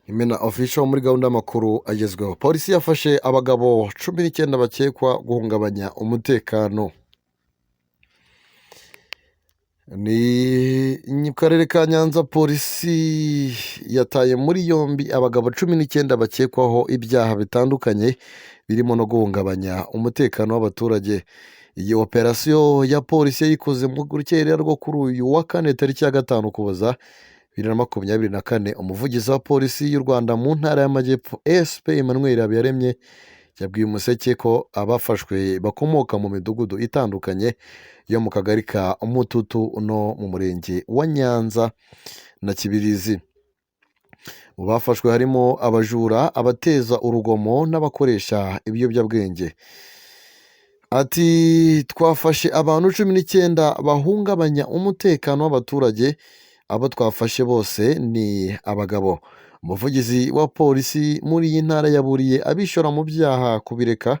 Imena Official muri gahunda y'amakuru agezweho. Polisi yafashe abagabo 19 bakekwa guhungabanya umutekano. Ni mu karere ka Nyanza, polisi yataye muri yombi abagabo 19 bakekwaho ibyaha bitandukanye birimo no guhungabanya umutekano w'abaturage. Iyi operasiyo ya polisi yayikoze mu rukerera rwo kuri uyu wa kane, tariki ya 5 Ukuboza 2024. Umuvugizi wa polisi y'u Rwanda mu ntara y'Amajyepfo, SP Emmanuel Habiyaremye, yabwiye Umuseke ko abafashwe bakomoka mu midugudu itandukanye yo mu kagari ka Mututu no mu murenge wa Nyanza na Kibirizi. Mu bafashwe harimo abajura, abateza urugomo n'abakoresha ibiyobyabwenge. Ati: "Twafashe abantu 19 bahungabanya umutekano w'abaturage, abo twafashe bose ni abagabo." Umuvugizi wa polisi muri iyi ntara yaburiye abishora mu byaha kubireka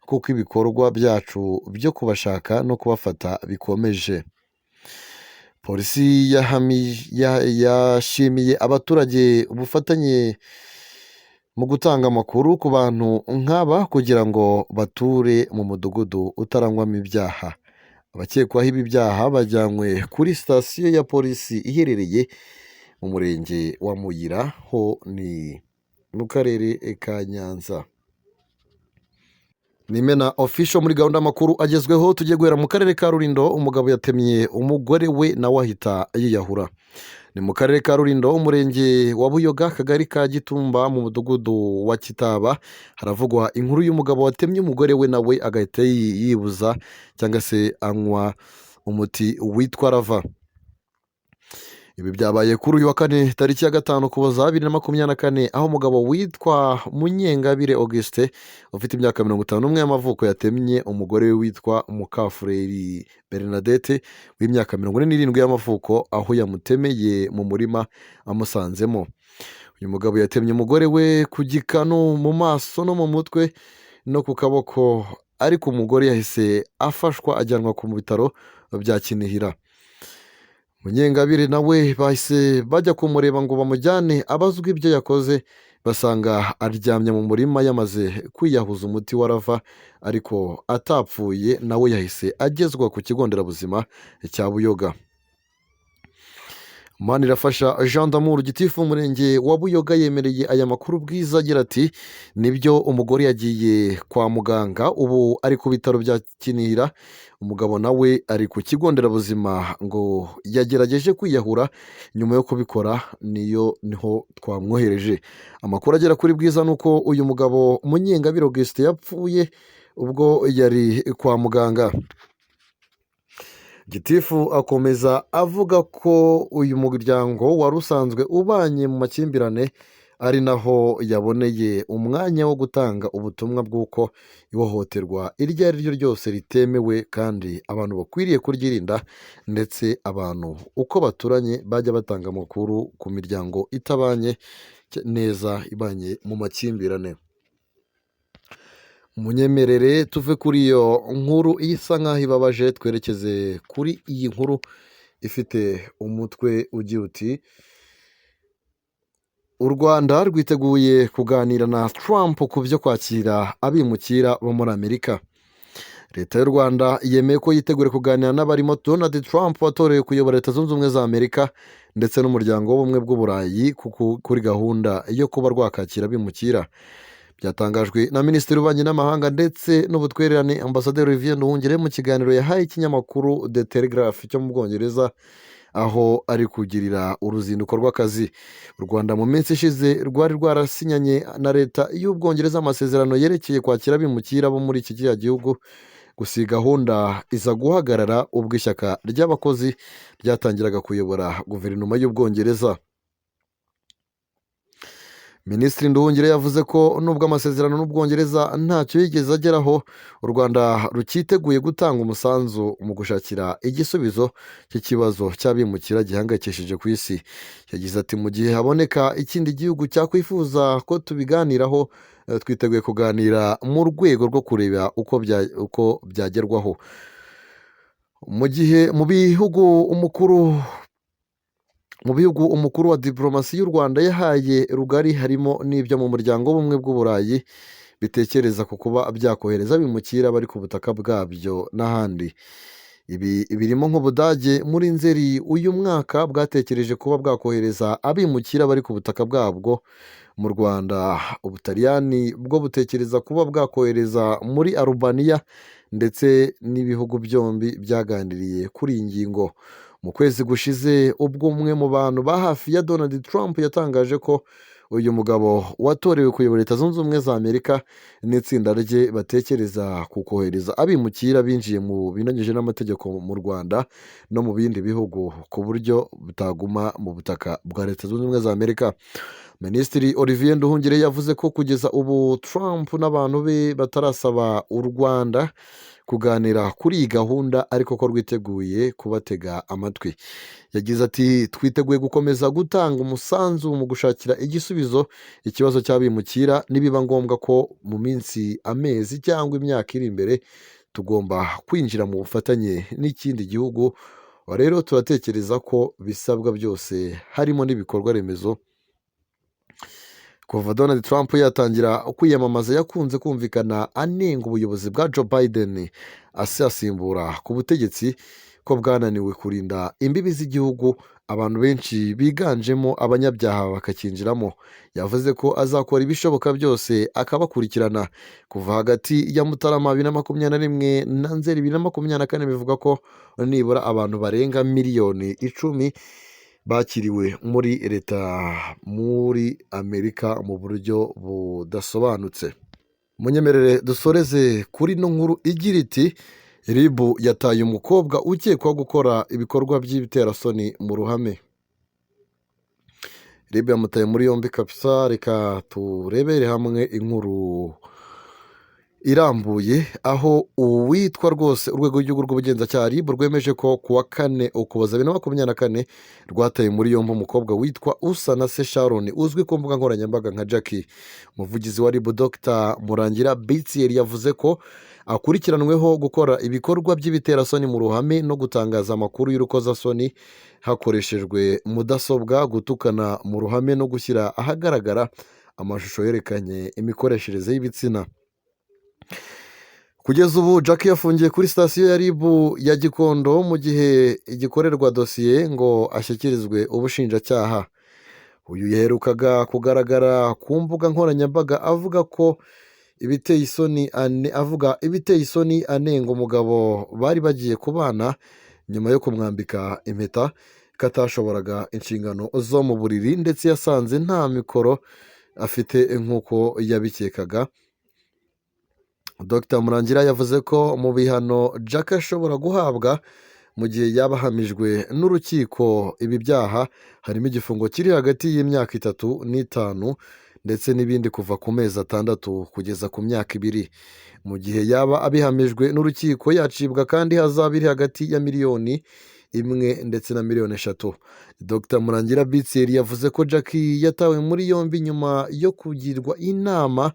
kuko ibikorwa byacu byo kubashaka no kubafata bikomeje. Polisi yashimiye abaturage ubufatanye mu gutanga amakuru ku bantu nk'aba kugira ngo bature mu mudugudu utarangwamo ibyaha. Abakekwaho ibi byaha bajyanywe kuri sitasiyo ya polisi iherereye mu murenge wa Muyira, ho ni mu karere ka Nyanza. Ni Imena Official muri gahunda y'amakuru agezweho. Tugiye guhera mu karere ka Rulindo. Umugabo yatemye umugore we nawe ahita yiyahura. Ni mu karere ka Rulindo, umurenge wa Buyoga, akagari ka Gitumba, mu mudugudu wa Kitaba. Haravugwa inkuru y'umugabo watemye umugore we nawe agahita yibuza cyangwa se anywa umuti witwa Rava. Ibi byabaye kuri uyu wa kane, tariki ya 5 Ukuboza 2024, aho umugabo witwa Munyengabire Augustin ufite imyaka 51 y'amavuko yatemye umugore we witwa Mukafureri Bernadette w'imyaka 47 y'amavuko, aho yamutemeye mu murima amusanzemo. Uyu mugabo yatemye umugore we ku gikanu, mu maso no mu mutwe no ku kaboko, ariko umugore yahise afashwa ajyanwa ku bitaro bya Kinihira. Munyengabire nawe bahise bajya kumureba ngo bamujyane abazwe ibyo yakoze, basanga aryamye mu murima yamaze kwiyahuza umuti wa Rava ariko atapfuye, nawe yahise agezwa ku kigo nderabuzima cya Buyoga. Manirafasha Jean d'Amour, gitifu w'umurenge wa Buyoga, yemereye aya makuru Bwiza agira ati: "Nibyo, umugore yagiye kwa muganga, ubu ari ku bitaro bya Kinihira. Umugabo nawe ari ku kigo nderabuzima, ngo yagerageje kwiyahura nyuma yo kubikora, niyo niho twamwohereje." Amakuru agera kuri Bwiza ni uko uyu mugabo Munyengabire Augustin yapfuye ubwo yari kwa muganga. Gitifu akomeza avuga ko uyu muryango wari usanzwe ubanye mu makimbirane, ari naho yaboneye umwanya wo gutanga ubutumwa bw'uko ihohoterwa iryo ari ryo ryose ritemewe kandi abantu bakwiriye kuryirinda, ndetse abantu uko baturanye bajya batanga amakuru ku miryango itabanye neza, ibanye mu makimbirane. Munyemerere tuve kuri iyo nkuru isa nk'aho ibabaje, twerekeze kuri iyi nkuru ifite umutwe ugira uti: "U Rwanda rwiteguye kuganira na Trump ku byo kwakira abimukira bo muri Amerika." Leta y'u Rwanda yemeye ko yiteguye kuganira n'abarimo Donald Trump watorewe kuyobora Leta Zunze Ubumwe za Amerika ndetse n'Umuryango w'Ubumwe bw'Uburayi kuri gahunda yo kuba rwakakira abimukira. Byatangajwe na Minisitiri w'Ububanyi n'Amahanga ndetse n'Ubutwererane, Ambasaderi Olivier Nduhungirehe, mu kiganiro yahaye ikinyamakuru The Telegraph cyo mu Bwongereza, aho ari kugirira uruzinduko rw'akazi. U Rwanda mu minsi ishize rwari rwarasinyanye na leta y'Ubwongereza amasezerano yerekeye kwakira abimukira bo muri iki kiriya gihugu, gusa iyi gahunda iza guhagarara ubwo ishyaka ry'abakozi ryatangiraga kuyobora guverinoma y'Ubwongereza. Minisitiri Nduhungirehe yavuze ko nubwo amasezerano n'Ubwongereza ntacyo yigeze ageraho, u Rwanda rucyiteguye gutanga umusanzu mu gushakira igisubizo cy'ikibazo cy'abimukira gihangayikishije ku isi. Yagize ati: "Mu gihe haboneka ikindi gihugu cyakwifuza ko tubiganiraho, twiteguye kuganira mu rwego rwo kureba uko byagerwaho." Mu gihe mu bihugu umukuru Mu bihugu umukuru wa diporomasi y'u Rwanda yahaye rugari harimo n'ibyo mu muryango w'ubumwe bw'Uburayi bitekereza ku kuba byakohereza abimukira bari ku butaka bwabyo n'ahandi. Ibi birimo nk'Ubudage muri Nzeri uyu mwaka bwatekereje kuba bwakohereza abimukira bari ku butaka bwabwo mu Rwanda. Ubutaliyani bwo butekereza kuba bwakohereza muri Arubaniya ndetse n'ibihugu byombi byaganiriye kuri iyi ngingo. Mu kwezi gushize ubwo umwe mu bantu ba hafi ya Donald Trump yatangaje ko uyu mugabo watorewe kuyobora Leta Zunze Ubumwe za Amerika n'itsinda rye batekereza ku kohereza abimukira binjiye mu binyuranyije n'amategeko mu Rwanda no mu bindi bihugu ku buryo butaguma mu butaka bwa Leta Zunze Ubumwe za Amerika. Minisitiri Olivier Nduhungire yavuze ko kugeza ubu Trump n'abantu be batarasaba u Rwanda kuganira kuri iyi gahunda ariko ko rwiteguye kubatega amatwi. Yagize ati twiteguye gukomeza gutanga umusanzu mu gushakira igisubizo ikibazo cy'abimukira nibiba ngombwa ko mu minsi, amezi cyangwa imyaka iri imbere tugomba kwinjira mu bufatanye n'ikindi gihugu. Rero turatekereza ko bisabwa byose harimo n'ibikorwa remezo. Kuva Donald Trump yatangira kwiyamamaza yakunze kumvikana anenga ubuyobozi bwa Joe Biden asimbura ku butegetsi ko bwananiwe kurinda imbibi z'igihugu, abantu benshi biganjemo abanyabyaha bakacyinjiramo. Yavuze ko azakora ibishoboka byose akabakurikirana. Kuva hagati ya Mutarama 2021 na Nzeri 2024 bivuga ko nibura abantu barenga miliyoni 10 bakiriwe muri leta muri Amerika mu buryo budasobanutse. Munyemerere dusoreze kuri ino nkuru igira iti RIB yataye umukobwa ukekwaho gukora ibikorwa by'ibiterasoni mu ruhame. RIB yamutaye muri yombi kabisa. Reka turebere hamwe inkuru irambuye aho uwitwa rwose urwego rw'igihugu rw'ubugenzacyaha RIB rwemeje ko ku wa 4 Ukuboza 2024 rwataye muri yombi umukobwa witwa Usanase Sharon uzwi ku mbuga nkoranyambaga nka Jackie. Umuvugizi wa RIB Dr Murangira Bitsiyeri yavuze ko akurikiranweho gukora ibikorwa by'ibiterasoni mu ruhame no gutangaza amakuru y'urukozasoni hakoreshejwe mudasobwa, gutukana mu ruhame no gushyira ahagaragara amashusho yerekanye imikoreshereze y'ibitsina. Kugeza ubu Jackie yafungiye kuri sitasiyo ya RIB ya Gikondo mu gihe igikorerwa dosiye ngo ashyikirizwe ubushinjacyaha. Uyu yaherukaga kugaragara ku mbuga nkoranyambaga avuga ko ibiteye isoni avuga ibiteye isoni anenga umugabo bari bagiye kubana nyuma yo kumwambika impeta ko atashoboraga inshingano zo mu buriri ndetse yasanze nta mikoro afite nk'uko yabikekaga. Dr Murangira yavuze ko mu bihano Jackie ashobora guhabwa mu gihe yaba ahamijwe n'urukiko ibi byaha harimo igifungo kiri hagati y'imyaka 3 n'5 ndetse n'ibindi kuva ku mezi 6 kugeza ku myaka 2. Mu gihe yaba abihamijwe n'urukiko yacibwa kandi hazaba iri hagati ya miliyoni 1 ndetse na miliyoni 3. Dr Murangira Bitseri yavuze ko Jackie yatawe muri yombi nyuma yo kugirwa inama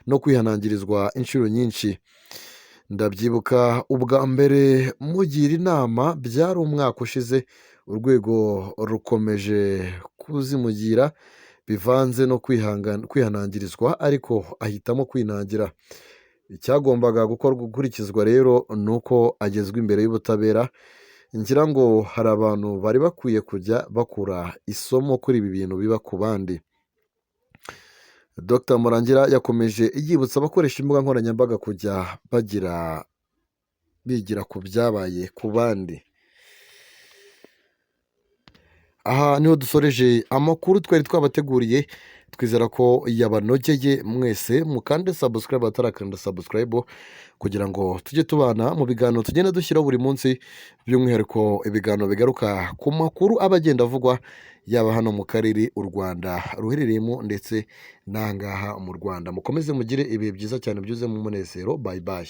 no kwihanangirizwa inshuro nyinshi. Ndabyibuka ubwa mbere mugira inama byari umwaka ushize, urwego rukomeje kuzimugira bivanze no kwihanangirizwa ariko ahitamo kwinangira. Icyagombaga gukorwa gukurikizwa rero ni uko agezwa imbere y'ubutabera. Ngira ngo hari abantu bari bakwiye kujya bakura isomo kuri ibi bintu biba ku bandi. Dr Murangira yakomeje yibutsa abakoresha imbuga nkoranyambaga kujya bigira ku byabaye ku bandi. Aha niho dusoreje amakuru twari twabateguriye, twizera ko yabanogeye mwese. Mukande subscribe abatarakanda subscribe kugira ngo tujye tubana mu biganiro tugenda dushyiraho buri munsi, by'umwihariko ibiganiro bigaruka ku makuru aba agenda avugwa yaba hano mu karere u Rwanda ruherereyemo ndetse n'ahangaha mu Rwanda. Mukomeze mugire ibihe byiza cyane byuzuyemo umunezero. Bye bye.